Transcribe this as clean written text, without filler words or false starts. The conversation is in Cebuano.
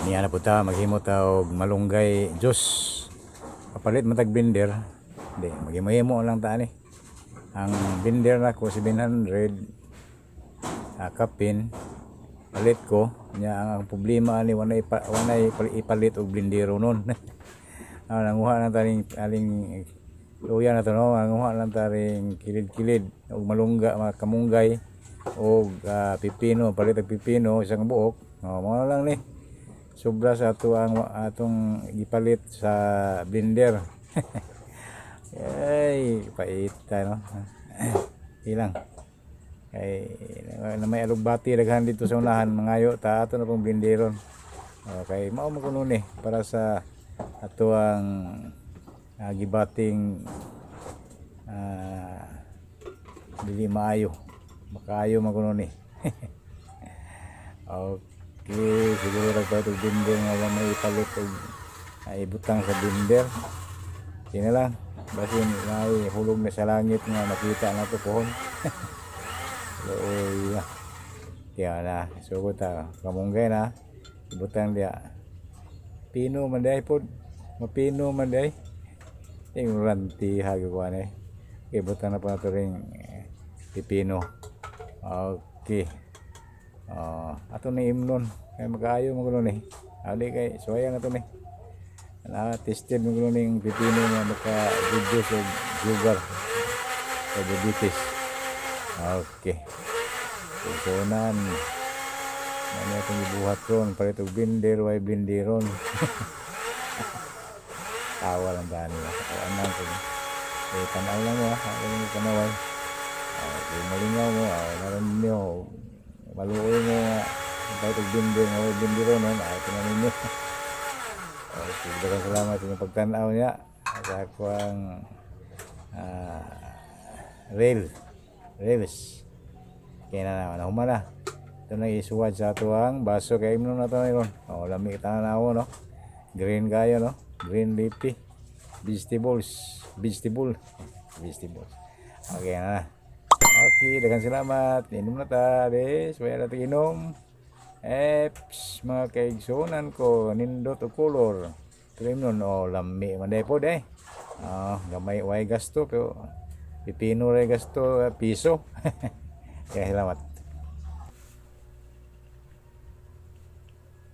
Niya na po ta, maghimo ta og malunggay juice. Kapalit man tag blender. Di, maghimo lang ta ani. Ang blender nako 700 kapin palit ko niya. Ang problema ani, wanay ipalit og blendero nun. Nanguha lang taring aling luya na to, no? Nanguha lang taring kilid-kilid og malungga, mga kamunggay og pipino. Palit og pipino, isang buok. Oh, mao lang ni sobra sa ato ang atong gipalit sa blender. Ay, paita, no? Ilang kay na may alugbati daghan dito sa unahan, mangayo ta ato na pong blenderon. Okay, mao man kuno ni para sa ato ang gibating dili maayo, makaayo man kuno ni. Okay, siguro nagpalit og blender nga wa may ipalit og ibutang sa blender. Kina lang basin may hulog na sa langit nga makita na to pohon. Luoy. Kaya na, sugod ta. Kamunggay na. Ibutang diya. Pino man diay pod. Mapino man diay. Ignorante hagi ko ani. Ibutang na po nato ring pipino. Okay. Ato ni imnon. Kay magkaayo mo kuno ni. Ali kay suwaya na to ni. Na tested mo kuno ning pipino nga maka-reduce og sugar sa diabetes. Okay. Susunan. Ano itong ibuhat ron? Palit og blender, way blenderon. Tawa lang ba nila? O anang ko. Eh, tanaw lang mo ha. Ako yung tanaway. Kung malingaw mo, naroon ninyo. Maluoy mo nga. Palit og blender, way blenderon. No? Ito na ninyo. Okay, daghang salamat sa inyong pagtanaw niya. Sa ako ang rails. Kaya na naman, human na. Ito na isuwad sa ato ang baso kay imnon na ito na ron. O, lami tanaw, no? Green kayo, no? Green leafy. Vegetables. Vegetable. Vegetables. Okay na. Okay, daghang salamat. Inom na ta, bes. Wala na inom. Eps, mga kaigsunan ko, nindot o color. Pero imnon, oh, lami man po eh. Ah, gamay way gasto pero pipino ray gasto, piso. Kaya salamat.